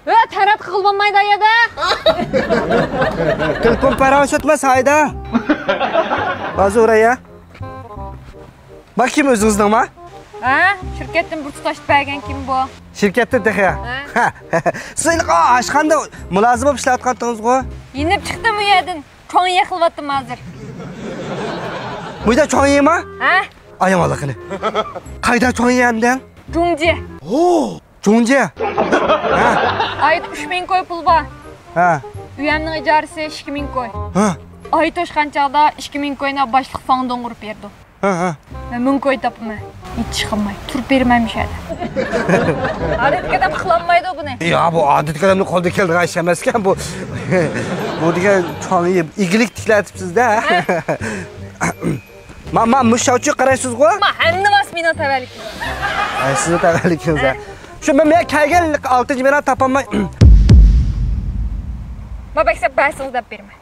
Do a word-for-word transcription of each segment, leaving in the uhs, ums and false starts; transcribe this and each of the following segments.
ئۆ، تەرەت قىلىۋالمايدۇ يەردە. تېلېفون پاراڭ سۆتمە سايدا. ھازىر ئۇراي يا. بۇ كىم ئۆزىڭىزنىڭما؟ ھە؟ شىركەتتىن بۇرۇچ تاشلاپ بەرگەن كىم بۇ؟ شىركەتتىن تېخى. ھە؟ سىز ھېلىقى ئاشخانىدا مۇلازىم بولۇپ ئىشلەۋاتقانتىڭىزغۇ؟ يېنىپ چىقتىم ئۇ يەردىن. چوڭيې قىلىۋاتتىم ھازىر. بۇ يەردە چوڭيېما؟ ھە؟ ئاياڭ ئالا قېنى. قايدا چوڭيې ئەمدى؟ جۇڭجى. ھو! جۇڭجى. ھە. ئايدا ئۈچ مىڭ كوي پۇل بار. ھە. ئۆيەمنىڭ ئىجارىسى ئىككى مىڭ كوي. ھە. ئاي توشقان چاغدا ئىككى مىڭ كوينى باشلىق فاڭدوڭغا ئۇرۇپ بېرىدۇ. ھە، ھە. مەن مىڭ كوي تاپىمەن. ھېچ ئىش قىلماي، تۇرۇپ بېرىمەن مۇشۇ يەردە. ئادەتتىكى ئادەم قىلالمايدۇ بۇنى. يا، بۇ ئادەتتىكى ئادەمنىڭ قولىدىن كېلىدىغان ئىش ئەمەسكەن بۇ. بۇ دېگەن چوڭ ئىگىلىك تىكلەتىپسىز-دە. ھە. ما، ما، مۇشۇ شاۋچۇغا قارايسىزغۇ؟ ما، ھەممە نېمىسى مېنىڭ تەۋەلىكىم. ئەي، سىزنىڭ تەۋەلىكىڭىز-ھە. شۇ مەن، مەن كەلگەن ئالتىنچى بىنانى تاپالماي. ما، بەك سەپ بەرسىڭىز دەپ بېرىمەن.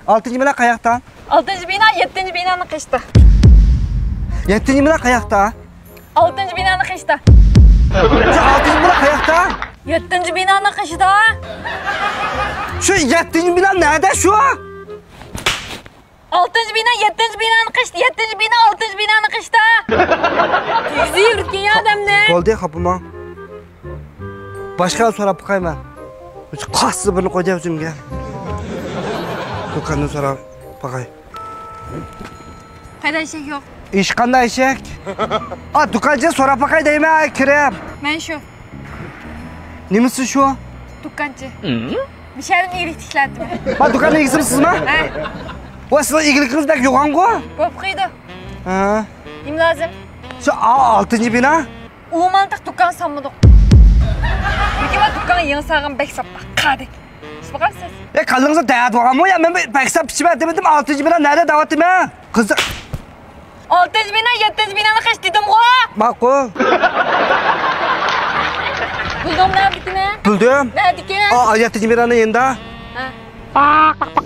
ئالتىنچى بىنا قاياقتا؟ ئالتىنچى بىنا يەتتىنچى بىنانىڭ قېشىدا. يەتتىنچى بىنا قاياقتا؟ ئالتىنچى بىنانىڭ قېشىدا. شۇ ئالتىنچى بىنا قاياقتا؟ يەتتىنچى بىنانىڭ قېشىدا. شۇ يەتتىنچى بىنا نەدە شۇ؟ ئالتىنچى بىنا، يەتتىنچى بىنانىڭ قېشىدا، يەتتىنچى بىنا، ئالتىنچى بىنانىڭ قېشىدا. يۈزى يۈرگەن ئادەمنى. بولدى، خاپىماڭ. باشقىدىن سوراپ باقاي مەن. قاسسا بىرنى قويدى ئۆزۈمگە. دۇكاندىن سوراپ باقاي. قايدا ئېشەك يوق؟ ھېچقانداق ئېشەك. ئا، دۇكانچىدىن سوراپ باقاي دەيمەن، كىرىپ. مەن شۇ. نېمىسى شۇ؟ دۇكانچى. مۇشۇ يەردىن ئىگىلىك تىكلەتتىم. ما، دۇكاننىڭ ئىگىسىمۇ سىزما؟ ھە. ۋاي، سىزنىڭ ئىگىلىكىڭىز بەك يوغانغۇ. بولۇپ قويىدۇ. ھە. نېمە لازىم؟ شۇ ئا-، ئالتىنچى بىنا. ئۇ مانتىق دۇكان سالمىدۇق. لېكىن مەن دۇكان يېڭى سالغان بەك ساپتا. قادەك. ئىچىپ باقامسىز؟ ئەي، كاللىڭىزدا دەرد بارمۇ يا؟ مەن بەك ساپ ئىچىمەن دېمىدىم، ئالتىنچى بىنا نەدە دەۋاتىمەن؟ قىزىق. ئالتىنچى بىنا، يەتتىنچى بىنانىڭ قېشى دېدىمغۇ. ماقۇل. بىلدىڭمۇ نەدىكىنى؟ بىلدىم. نەدىكى؟ ئا، يەتتىنچى بىنانىڭ يېنىدا. ھە.